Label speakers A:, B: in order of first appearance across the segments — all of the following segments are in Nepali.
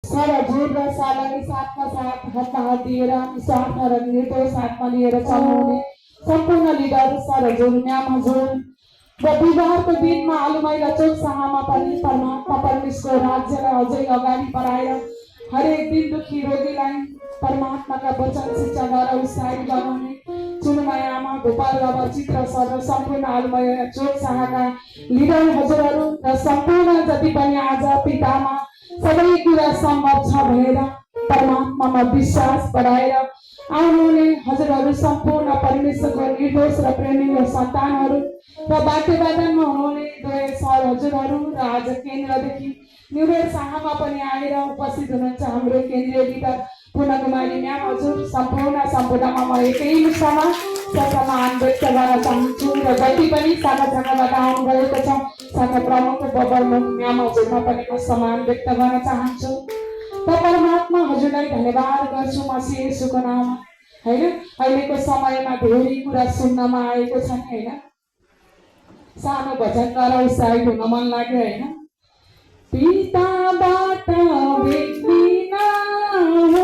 A: सर हजुर र साललाई साथमा साथ हातमा हात दिएर निस्वार्थ र निर्दोष हातमा लिएर चलाउने सम्पूर्ण लिडर सर हजुर म्याम हजुर र विवाहको दिनमा आलुमाइला चोक साहमा पनि परमात्मा परमेश्वर राज्यलाई अझै अगाडि बढाएर हरेक दिन दुखी रोगीलाई परमात्माका वचन शिक्षाद्वारा उत्साहित गराउने चुनमाया आमा गोपाल बाबा चित्र सर र सम्पूर्ण आलुमाइला चोक साहका लिडर हजुरहरू र सम्पूर्ण जति पनि आज पितामा सबै कुरा सम्भव छ भनेर परमात्मामा विश्वास बढाएर आउनुहुने हजुरहरू सम्पूर्ण परमेश्वरको निर्दोष र प्रेमी सन्तानहरू र बाटोबाटोमा हुनुहुने दुवै सर हजुरहरू र आज केन्द्रदेखि न्युरोड शाखामा पनि आएर उपस्थित हुनुहुन्छ हाम्रो केन्द्रीय लिडर पूर्णकुमारी म्याम हजुर सम्पूर्णमा म एकै मुखमा समान व्यक्त गर्न चाहन्छु र जति पनि शाखाबाट आउनुभएको छ शाखा प्रमुख बबल म्याम हजुरमा पनि म समान व्यक्त गर्न चाहन्छु र परमात्मा हजुरलाई धन्यवाद गर्छु मसी येशूको नाममा हैन। अहिलेको समयमा धेरै कुरा सुन्नमा आएको छ नि हैन, सानो भजनद्वारा उत्साहित हुन मन लाग्यो हैन। पिताबाट बिग्रिन हुन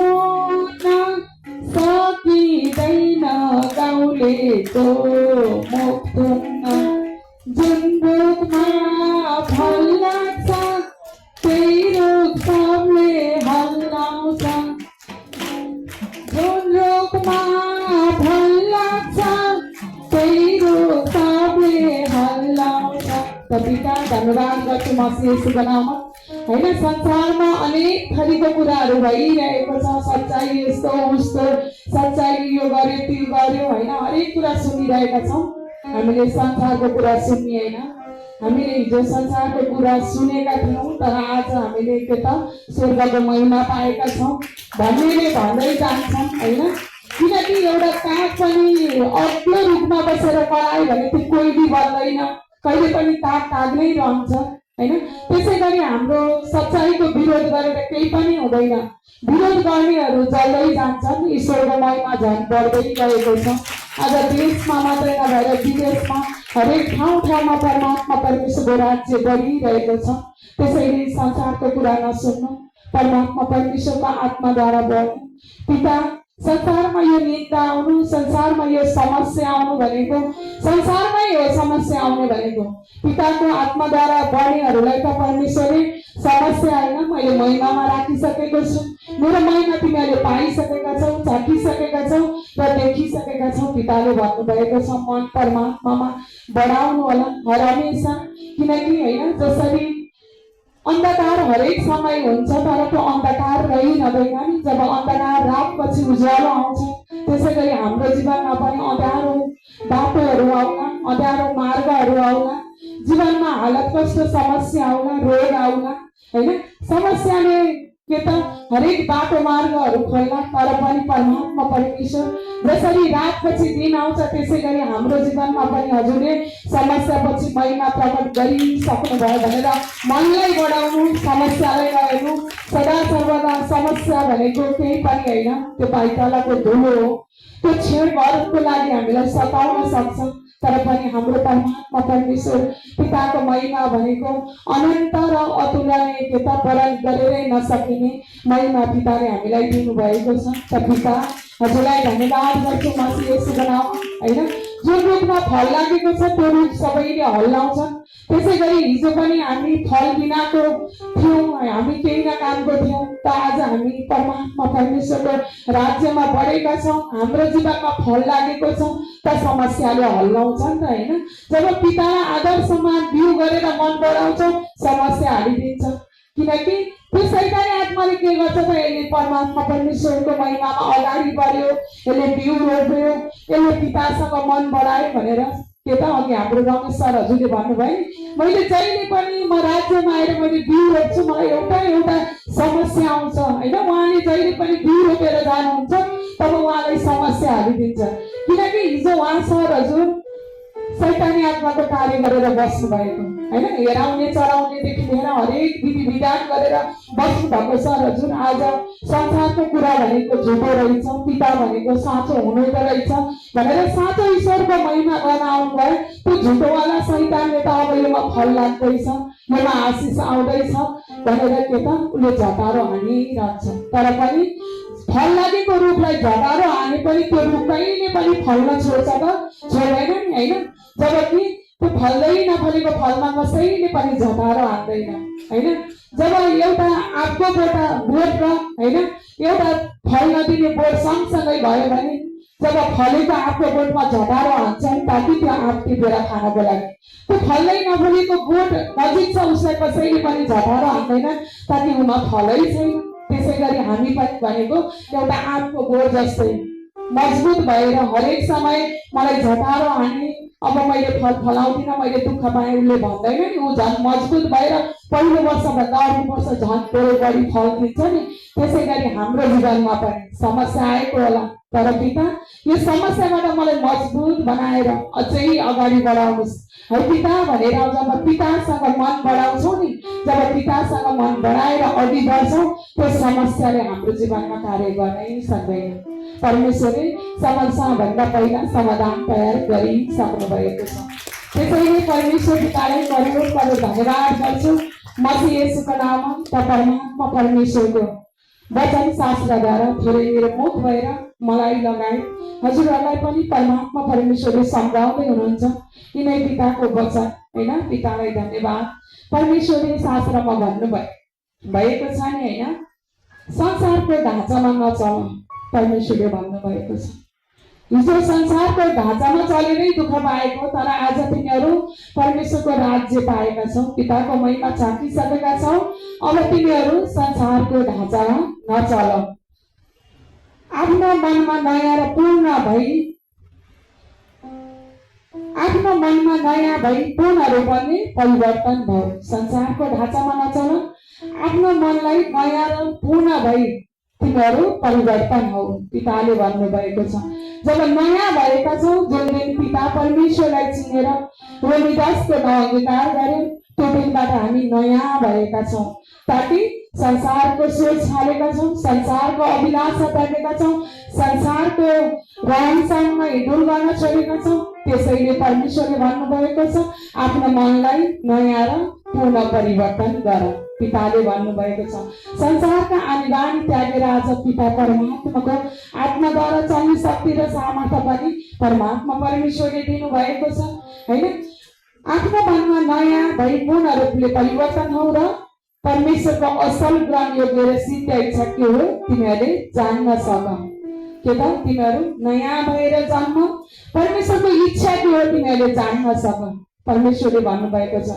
A: सकिँदैन गाउँले जो मुख धुन्न, जुन रुखमा फल लाग्छ त्यही रुख सबले हल्लाउँछ, जुन रुखमा फल लाग्छ त्यही रुख सबले हल्लाउँछ। पिता धन्यवाद गर्छु मसी येशूको नाममा हैन। संसारमा अनेक थरीको कुराहरू भइरहेको छ, सच्चाइ यस्तो उस्तो, सच्चाइ यो गर्यो त्यो गर्यो हैन, हरेक कुरा सुनिरहेका छौँ। हामीले संसारको कुरा सुन्ने हैन, हामीले हिजो संसारको कुरा सुनेका थियौँ तर आज हामीले के त स्वर्गको महिमा पाएका छौँ भन्नेले भन्दै जान्छन् हैन। किनकि एउटा काग पनि अग्लो रुखमा बसेर करायो भने त्यो कोही भी बन्दैन, कहिले पनि काग नै रहन्छ हैन। त्यसै गरी हाम्रो सच्चाइको विरोध गरेर केही पनि हुँदैन, विरोध गर्नेहरू जल्दै जान्छन्, ईश्वरको महिमा झन् बढ्दै गएको छ। आज देशमा मात्रै नभएर विदेशमा हरेक ठाउँमा परमात्मा परमेश्वरको राज्य बढिरहेको छ। त्यसैले संसारको कुरा नसुन्नु, परमात्मा परमेश्वरको आत्माद्वारा बढ्नु। पिता संसारमा यो निन्दा आउनु, संसारमा यो समस्या आउनु भनेको, संसारमै यो समस्या आउने भनेको पिताको आत्माद्वारा बढ्नेहरूलाई त परमेश्वरले समस्या होइन मैले महिमामा राखिसकेको छु, मेरो महिमा तिमीहरूले पाइसकेका छौ, चाखिसकेका छौ र देखिसकेका छौ। पिताले भन्नुभएको छ मन परमात्मामा बढाउनु होला हर हमेसा, किनकि होइन जसरी अन्धकार हरेक समय हुन्छ तर त्यो अन्धकार रहिरहँदैन नि, जब अन्धकार रातपछि उज्यालो आउँछ त्यसै गरी हाम्रो जीवनमा पनि अँध्यारो बाटोहरू आउला, अँध्यारो मार्गहरू आउला, जीवनमा हालत कस्तो समस्या आउला, रोग आउला हैन। समस्याले के त हरेक बाटो मार्गहरू खोल्ला तर पनि परमात्मा परमेश्वर जसरी रातपछि दिन आउँछ त्यसै गरी हाम्रो जीवनमा पनि हजुरले समस्यापछि महिमा प्रकट गरिसक्नु भयो भनेर मनलाई बढाउनु, समस्यालाई नहेर्नु। सदा सर्वदा समस्या भनेको केही पनि होइन, त्यो पाइतालाको धुलो हो, त्यो क्षणभरको लागि हामीलाई सताउन सक्छ तर पनि हाम्रो परमात्मा परमेश्वर पिताको महिमा भनेको अनन्त र अतुलनीय के त वर्णन गरेरै नसकिने महिमा पिताले हामीलाई दिनुभएको छ। त पिता हजुरलाई धन्यवाद गर्छु मसी येशूको नाममा हैन। जुन रुखमा फल लागेको छ त्यो रुख सबैले हल्लाउँछन्, त्यसै गरी हिजो पनि हामी फल बिनाको थियौँ, हामी केही न कामको थियौँ त आज हामी परमात्मा परमेश्वरको राज्यमा बढेका छौँ, हाम्रो जीवनमा फल लागेको छ त समस्याले हल्लाउँछन् त हैन। जब पितालाई आदर सम्मान बिउ गरेर मन बढाउँछौँ समस्या हालिदिन्छ, किनकि त्यो शैतानी आत्माले के गर्छ त यसले परमात्मा परमेश्वरको महिमामा अगाडि बढ्यो, यसले बिउ रोप्यो, यसले पितासँग मन बढायो भनेर के त अघि हाम्रो रमेश सर हजुरले भन्नुभयो मैले जहिले पनि म राज्यमा आएर मैले बिउ रोप्छु मलाई एउटा समस्या आउँछ हैन। उहाँले जहिले पनि बिउ रोपेर जानुहुन्छ तब उहाँलाई समस्या हालिदिन्छ, किनकि हिजो उहाँ सर हजुर शैतानी आत्माको कार्य गरेर बस्नु भएको हैन, हेराउने चढाउनेदेखि लिएर हरेक विधि विधान गरेर बस्नु भएको छ। र जुन आज संसारको कुरा भनेको झुटो रहेछ, पिता भनेको साँचो हुनुहुँदो रहेछ भनेर साँचो ईश्वरको महिमा गर्न आउनुभयो। त्यो झुटोवाला शैतानले त अब योमा फल लाग्दैछ, योमा आशिष आउँदैछ भनेर के त उसले झटारो हानिरहन्छ। तर पनि फल लागेको रुखलाई झटारो हाने पनि त्यो रुख कहिले पनि फल्न छोड्छ त? छोड्दैन नि, होइन? जबकि त्यो फल्दै नफलेको फलमा कसैले पनि झटारो हान्दैन, होइन? जब एउटा आँपको बोट र होइन एउटा फल नदिने बोट सँगसँगै भयो भने जब फलेको आँपको बोटमा झटारो हान्छ ताकि त्यो आँप टिपेर खानको लागि, त्यो फल्दै नफलेको बोट नजिक छ उसलाई कसैले पनि झटारो हान्दैन ताकि उमा फलै छैन। त्यसै गरी हामी पनि भनेको एउटा आँपको बोट जस्तै मजबुत भएर हरेक समय मलाई झटारो हान्ने, अब मैले फल फलाउँदिनँ, मैले दुःख पाएँ उसले भन्दैन नि। ऊ झन् मजबुत भएर पहिलो वर्षभन्दा अर्को वर्ष झन् थोरै बढी फल दिन्छ नि। त्यसै गरी हाम्रो जीवनमा पनि समस्या आएको होला, तर पिता यो समस्याबाट मलाई मजबुत बनाएर अझै अगाडि बढाउनुहोस् है पिता भनेर जब पितासँग मन बढाउँछौँ नि, जब पितासँग मन बढाएर अघि बढ्छौँ त्यो समस्याले हाम्रो जीवनमा कार्य गर्नै सक्दैन। परमेश्वरले समस्याभन्दा पहिला समाधान तयार गरिसक्नु भएको छ। त्यसैले परमेश्वर पितालाई करोड धन्यवाद गर्छु। मसीह येशूको नाममा त परमात्मा परमेश्वरको वचन शास्त्रद्वारा थोरै मेरो मुख भएर मलाई लगाए। हजुरहरूलाई पनि परमात्मा परमेश्वरले सम्झाउँदै हुनुहुन्छ यिनै पिताको वचन, होइन? पितालाई धन्यवाद। परमेश्वरले शास्त्रमा भएको छ नि, होइन? संसारको ढाँचामा नचल, परमेश्वरले भन्नुभएको छ। हिजो संसारको ढाँचामा चलेरै दुःख पाएको, तर आज तिमीहरू परमेश्वरको राज्य पाएका छौ, पिताको महिमा चाखिसकेका छौ। अब तिमीहरू संसारको ढाँचामा नचल। आफ्नो मनमा नयाँ र पूर्ण भई पूर्ण रूपले परिवर्तन भयो। संसारको ढाँचामा नचल, आफ्नो मनलाई नयाँ र पूर्ण भई तिमीहरू परिवर्तन हो, पिताले भन्नुभएको छ। जब नयाँ भएका छौ, जुन दिन पिता परमेश्वरलाई चिनेर रोमी 10को 9 अंगीकार गर्यो त्यो दिनबाट हामी नयाँ भएका छौँ, ताकि संसारको सोच छाडेका छौँ, संसारको अभिलाषा त्यागेका छौँ, संसारको रहनसहनमा हिँडुल गर्न छोडेका छौँ। त्यसैले परमेश्वरले भन्नुभएको छ आफ्नो मनलाई नयाँ र पूर्ण परिवर्तन गर, पिताले भन्नुभएको छ। संसारका आनी त्यागेर आज पिता परमात्माको आत्माद्वारा चल्ने शक्ति र सामर्थ्य पनि परमात्मा परमेश्वरले दिनुभएको छ, होइन? आफ्नो मनमा नयाँ भई पूर्ण रूपले परिवर्तन हो र परमेश्वरको असल ग्रहण योग्य र सिद्ध इच्छा के हो तिमीहरूले जान्न सक। के त तिमीहरू नयाँ भएर जन्म, परमेश्वरको इच्छा के हो तिमीहरूले जान्न सक, परमेश्वरले भन्नुभएको छ,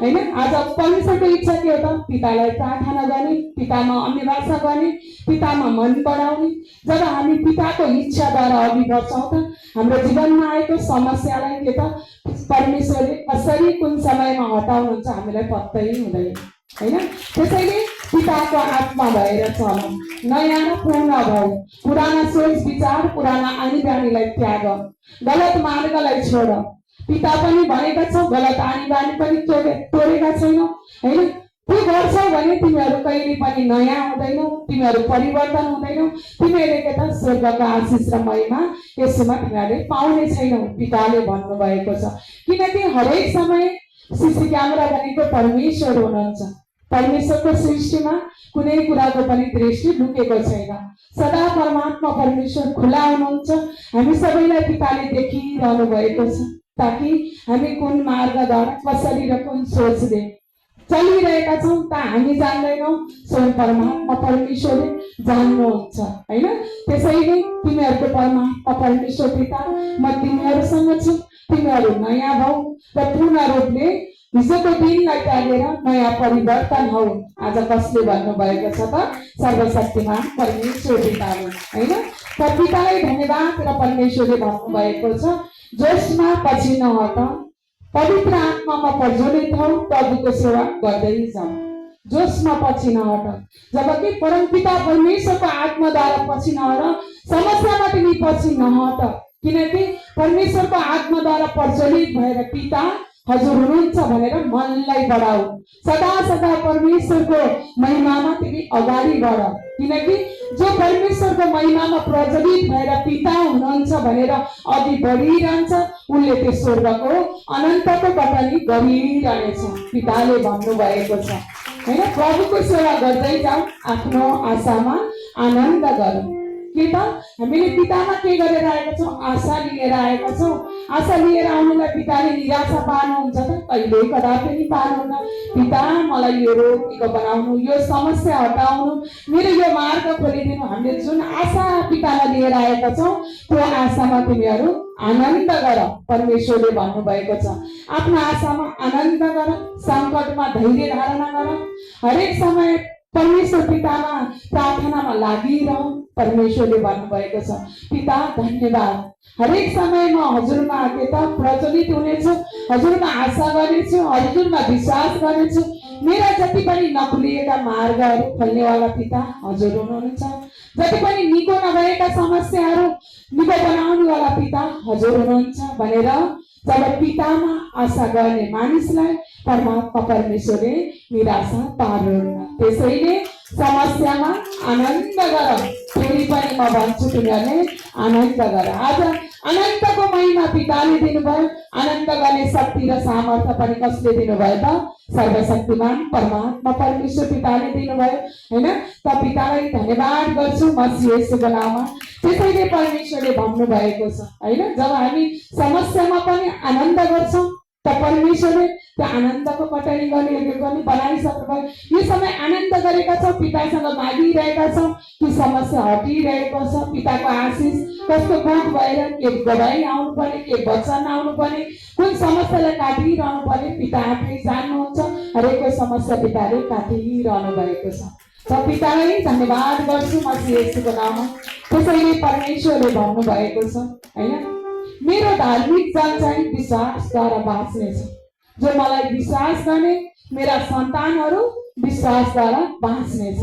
A: होइन? आज परमेश्वरको इच्छा के हो त? पितालाई प्रार्थना गर्ने, पितामा अन्य भाषा गर्ने, पितामा मन बढाउने। जब हामी पिताको इच्छाद्वारा अघि बढ्छौँ त हाम्रो जीवनमा आएको समस्यालाई के त परमेश्वरले कसरी कुन समयमा हटाउनुहुन्छ हामीलाई पत्तै हुँदैन, होइन? त्यसैले पिताको आत्मा भएर चल, नयाँ र पूर्ण भऊ। पुराना सोच विचार, पुराना आनी बानीलाई त्याग, गलत मार्गलाई छोड। पिता पनि भनेका छौ गलत आनी बानी पनि तोडेका छैनौ, होइन? त्यो गर्छौ भने तिमीहरू कहिले पनि नयाँ हुँदैनौ, तिमीहरू परिवर्तन हुँदैनौ, तिमीहरूले के त स्वर्गको आशिष र महिमा यसमा तिमीहरूले पाउने छैनौ, पिताले भन्नुभएको छ। किनकि हरेक समय सीसी क्यामेरा भनेको परमेश्वर हुनुहुन्छ। परमेश्वरको सृष्टिमा कुनै कुराको पनि दृष्टि लुकेको छैन, सदा परमात्मा परमेश्वर खुला हुनुहुन्छ। हामी सबैलाई पिताले देखिरहनु भएको छ, ताकि हामी कुन मार्गद्वारा कसरी र कुन सोचले चलिरहेका छौँ त हामी जान्दैनौँ, स्वयं परमात्मा परमेश्वरले जान्नुहुन्छ, होइन? त्यसैले तिमीहरूको परमात्मा परमेश्वर पिता म तिमीहरूसँग छु, तिमीहरू नयाँ भऊ र पूर्ण रूपले हिजोको दिनलाई त्यागेर नयाँ परिवर्तन हौ। आज कसले भन्नुभएको छ त? सर्वशक्तिमान परमेश्वर पिताले, होइन? त पितालाई धन्यवाद। र परमेश्वरले भन्नुभएको छ जोसमा पछि नहट, पवित्र आत्मामा प्रज्वलित हौ, प्रभुको सेवा गर्दै जाऊ। जोसमा पछि नहट, जबकि परमपिता परमेश्वरको आत्माद्वारा पछि नहट, समस्यामा तिमी पछि नहट, किनकि परमेश्वरको आत्माद्वारा प्रज्वलित भएर पिता हजुर हुनुहुन्छ भनेर मनलाई बढाऊ। सदा सदा परमेश्वरको महिमामा तिमी अगाडि बढ, किनकि जो परमेश्वरको महिमामा प्रज्वलित भएर पिता हुनुहुन्छ भनेर अघि बढिरहन्छ उनले त्यो स्वर्गको अनन्तको कटनी गरिरहनेछ। पिताले भन्नुभएको छ हैन, प्रभुको सेवा गर्दै जाऊ, आफ्नो आशामा आनन्द गरौँ। के त हामीले पितामा के गरेर आएका छौँ? आशा लिएर आएका छौँ। आशा लिएर आउनुलाई पिताले निराशा पार्नुहुन्छ त? कहिल्यै कदापि नि पार्नुहुन्न। पिता मलाई यो रोगीको बनाउनु, यो समस्या हटाउनु, मेरो यो मार्ग खोलिदिनु। हामीले जुन आशा पितालाई लिएर आएका छौँ त्यो आशामा तिमीहरू आनन्द गर। परमेश्वरले भन्नुभएको छ आफ्नो आशामा आनन्द गर, सङ्कटमा धैर्य धारणा गर, हरेक समय परमेश्वर पितामा प्रार्थनामा लागिरह। परमेश्वरले भन्नुभएको छ पिता धन्यवाद, हरेक समय म हजुरमा के त प्रज्वलित हुनेछु, हजुरमा आशा गर्नेछु, हजुरमा विश्वास गर्नेछु। मेरा जति पनि नखुलिएका मार्गहरू खोल्नेवाला पिता हजुर हुनुहुन्छ। जति पनि निको नभएका समस्याहरू निको बनाउनेवाला पिता हजुर हुनुहुन्छ भनेर जब पितामा आशा गर्ने मानिसलाई परमात्मा परमेश्वरले निराशा पार्नुहुन्न। त्यसैले समस्यामा आनन्द गर। फेरि पनि म भन्छु तिमीहरूले आनन्द गर। आज अनन्तको महिमा पिताले दिनुभयो। आनन्द गर्ने शक्ति र सामर्थ्य पनि कसले दिनुभयो त? सर्वशक्तिमान परमात्मा परमेश्वर पिताले दिनुभयो हैन। त पितालाई धन्यवाद गर्छु मसीह येशूको नाममा। त्यसैले परमेश्वरले भन्नुभएको छ हैन, जब हामी समस्यामा पनि आनन्द गर्छौँ त परमेश्वरले त्यो आनन्दको कटनी गर्ने बनाइसक्नुभयो। यो समय आनन्द गरेका छौँ, पितासँग मागिरहेका छौँ कि समस्या हटिरहेको छ। पिताको आशिष कस्तो बोध भएर के गवाई आउनु पर्ने, के वचन आउनु पर्ने, कुन समस्यालाई काटिरहनु पर्ने पिता आफै जान्नुहुन्छ। हरेकको समस्या पिताले काटिरहनु भएको छ। त पितालाई धन्यवाद गर्छु मसीह येशूको नाममा। त्यसैले परमेश्वरले भन्नुभएको छ हैन, मेरो धार्मिक जन चाहिँ विश्वासद्वारा बाँच्नेछ। जो मलाई विश्वास गर्ने मेरा सन्तानहरू विश्वासद्वारा बाँच्नेछ।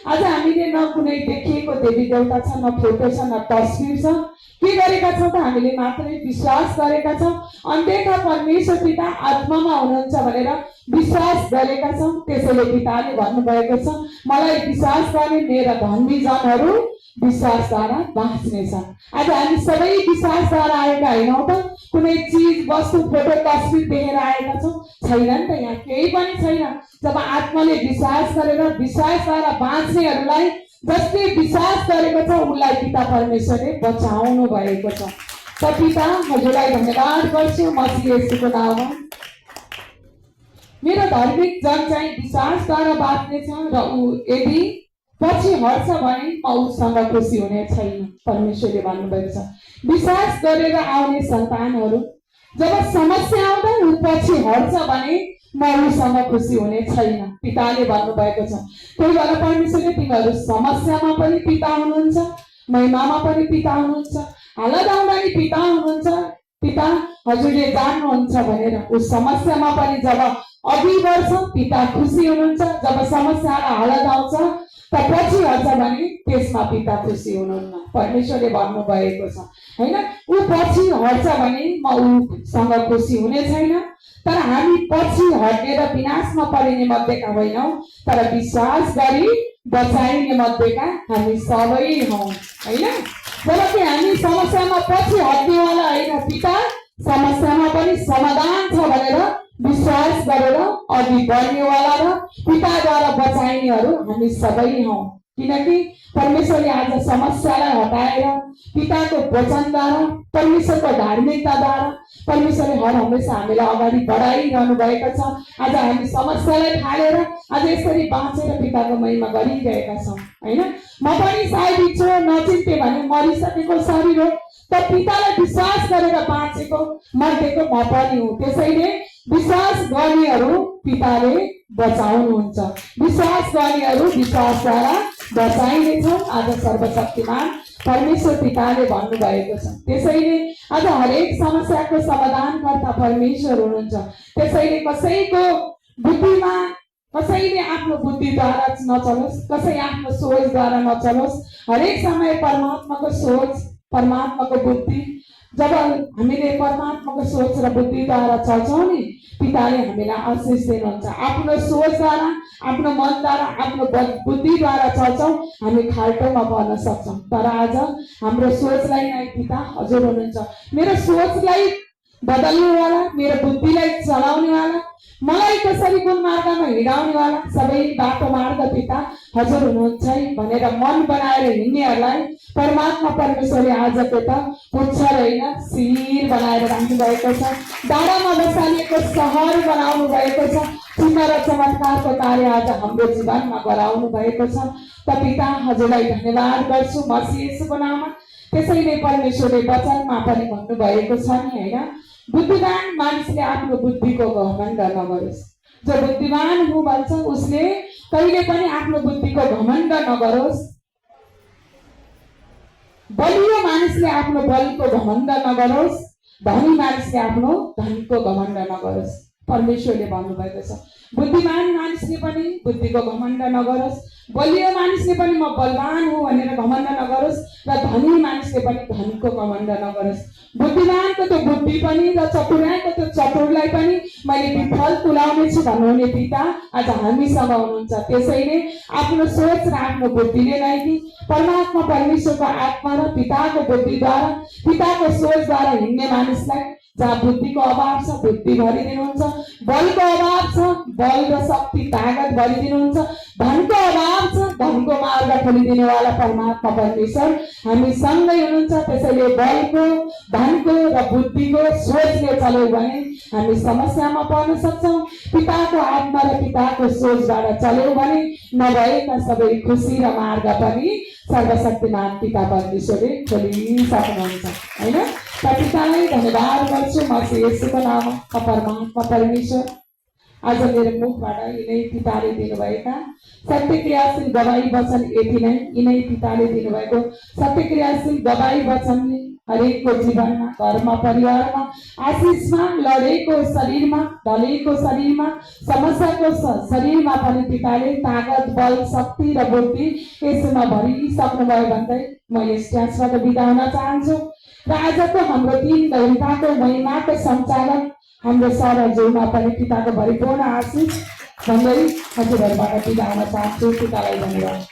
A: आज हामीले न कुनै देखिएको देवी देवता छ, न फोटो छ, न तस्बिर छ। के गरेका छौँ त? हामीले मात्रै विश्वास गरेका छौँ। अनदेखा परमेश्वर पिता आत्मामा हुनुहुन्छ भनेर विश्वास गरेका छौँ। त्यसैले पिताले भन्नुभएको छ मलाई विश्वास गर्ने मेरा धर्मी जनहरू विश्वासद्वारा बाँच्नेछ। आज हामी सबै विश्वासद्वारा आएका होइनौँ त? कुनै चिज वस्तु फोटो तस्बिर देखेर आएका छौँ? छैन नि त, यहाँ केही पनि छैन। जब आत्माले विश्वास गरेर विश्वासद्वारा बाँच्नेहरूलाई जसले विश्वास गरेको छ उनलाई पिता परमेश्वरले बचाउनु भएको छ। त पिता हजुरलाई धन्यवाद गर्छु मसीह येशूको नाममा। मेरो धार्मिक जन चाहिँ विश्वासद्वारा बाँच्नेछ र ऊ यदि पछि हट्छ भने म उसँग खुसी हुने छैन। परमेश्वरले भन्नुभएको छ विश्वास गरेर आउने सन्तानहरू जब समस्या आउँदा ऊ पछि हट्छ भने म उसँग खुसी हुने छैन। पिताले भन्नुभएको छ। त्यही भएर परमेश्वरले तिमीहरू समस्यामा पनि पिता हुनुहुन्छ, महिमामा पनि पिता हुनुहुन्छ, हालत आउँदा नि पिता हुनुहुन्छ। पिता हजुरले जान्नुहुन्छ भनेर उस समस्यामा पनि जब अघि बढ्छ पिता खुसी हुनुहुन्छ। जब समस्या र हालत आउँछ त पछि हट्छ भने त्यसमा पिता खुसी हुनुहुन्न। परमेश्वरले भन्नुभएको छ हैन, ऊ पछि हट्छ भने म उसँग खुसी हुने छैन। तर हामी पछि हटेर विनाशमा परिने मध्येका होइनौँ, तर विश्वास गरी बचाइने मध्येका हामी सबै हौँ हैन। जबकि हामी समस्यामा पछि हट्नेवाला होइन, पिता समस्यामा पनि समाधान छ भनेर विश्वास गरेर अघि बढ्नेवाला र पिताद्वारा बचाइनेहरू हामी सबै हौँ। किनकि परमेश्वरले आज समस्यालाई हटाएर पिताको वचनद्वारा परमेश्वरको धार्मिकताद्वारा परमेश्वरले हर हमेसा हामीलाई अगाडि बढाइरहनु भएको छ। आज हामी समस्यालाई ठालेर आज यसरी बाँचेर पिताको महिमा गरिरहेका छौँ हैन। म पनि सायद इच्छो नचिन्ते भने मरिसकेको शरीर हो, त पितालाई विश्वास गरेर बाँचेको मध्येको म पनि हुँ। त्यसैले विश्वास गर्नेहरू पिताले बचाउनुहुन्छ, विश्वास गर्नेहरू विश्वासद्वारा बचाइनेछन्। आज सर्वशक्तिमान परमेश्वर पिताले भन्नुभएको छ। त्यसैले आज हरेक समस्याको समाधानकर्ता परमेश्वर हुनुहुन्छ। त्यसैले कसैको बुद्धिमा कसैले आफ्नो बुद्धिद्वारा नचलोस्, कसै आफ्नो सोचद्वारा नचलोस्। हरेक समय परमात्माको सोच, परमात्माको बुद्धि, जब हामीले परमात्माको सोच र बुद्धिद्वारा चल्छौँ नि पिताले हामीलाई आशिष दिनुहुन्छ। आफ्नो सोचद्वारा आफ्नो मनद्वारा आफ्नो बुद्धिद्वारा चल्छौँ हामी खाल्टोमा पर्न सक्छौँ। तर आज हाम्रो सोचलाई नै पिता हजुर हुनुहुन्छ। मेरो सोचलाई बदल्नेवाला, मेरो बुद्धिलाई चलाउनेवाला, मलाई कसरी कुन मार्गमा हिँडाउनेवाला सबै बाटो मार्ग पिता हजुर हुनुहुन्छ है भनेर मन बनाएर हिँड्नेहरूलाई परमात्मा परमेश्वरले आज त पुच्छर होइन शिर बनाएर राख्नु भएको छ। डाँडामा बसालिएको सहर बनाउनु भएको छ। चिन्ह र चमत्कारको कार्य आज हाम्रो जीवनमा गराउनु भएको छ। त पिता हजुरलाई धन्यवाद गर्छु मसीह येशूको नाममा। त्यसैले परमेश्वरले वचनमा पनि भन्नुभएको छ नि होइन, बुद्धिमान मानिसले आफ्नो बुद्धिको घमण्ड नगरोस्। जो बुद्धिमान हो भन्छ उसले कहिले पनि आफ्नो बुद्धिको घमण्ड नगरोस्। बलियो मानिसले आफ्नो बलको घमण्ड नगरोस्। धनी मानिसले आफ्नो धनको घमण्ड नगरोस्। परमेश्वरले भन्नुभएको छ बुद्धिमान मानिसले पनि बुद्धिको घमण्ड नगरोस्। बलियो मानिसले पनि म बलवान हुँ भनेर घमण्ड नगरोस् र धनी मानिसले पनि धनको घमण्ड नगरोस्। बुद्धिमानको त्यो बुद्धि पनि र चतुर्याइको त्यो चतुरलाई पनि मैले विफल तुलाउने छु भन्नुहुने पिता आज हामीसँग हुनुहुन्छ। त्यसैले आफ्नो सोच र आफ्नो बुद्धिले नै कि परमात्मा परमेश्वरको आत्मा र पिताको बुद्धिद्वारा पिताको सोचद्वारा हिँड्ने मानिसलाई जहाँ बुद्धिको अभाव छ बुद्धि भरिदिनुहुन्छ, बलको अभाव छ बल र शक्ति तागत भरिदिनुहुन्छ, धनको अभाव छ धनको मार्ग खोलिदिनेवाला परमात्मा परमेश्वर हामी सँगै हुनुहुन्छ। त्यसैले बलको धनको र बुद्धिको सोचले चल्यौँ भने हामी समस्यामा पर्न सक्छौँ। पिताको आत्मा र पिताको सोचबाट चल्यौँ भने नभएका सबै खुसी र मार्ग पनि सर्वशक्तिमान पिता परमेश्वरले खोलिसक्नुहुन्छ होइन। पितालाई धन्यवाद गर्छु मसीह येशूको नाममा। परमात्मा परमेश्वर आज मेरो मुखबाट यिनै पिताले दिनुभएका सत्य क्रियाशील गवाई वचन यति नै यिनै पिताले दिनुभएको सत्य क्रियाशील गवाई वचनले हरेकको जीवनमा घरमा परिवारमा आशिषमा लडेको शरीरमा ढलेको शरीरमा समस्याको शरीरमा पनि पिताले तागत बल शक्ति र बुद्धि यसमा भरिसक्नुभयो भन्दै म यस ट्याक्सबाट बिदा हुन चाहन्छु। र आजको हाम्रो 3 घण्टाको महिनाको सञ्चालन हाम्रो सरहरूमा पनि पिताको भरिपूर्ण आशिष भन्दै हजुरहरूबाट बिदा हुन चाहन्छु। पितालाई धन्यवाद।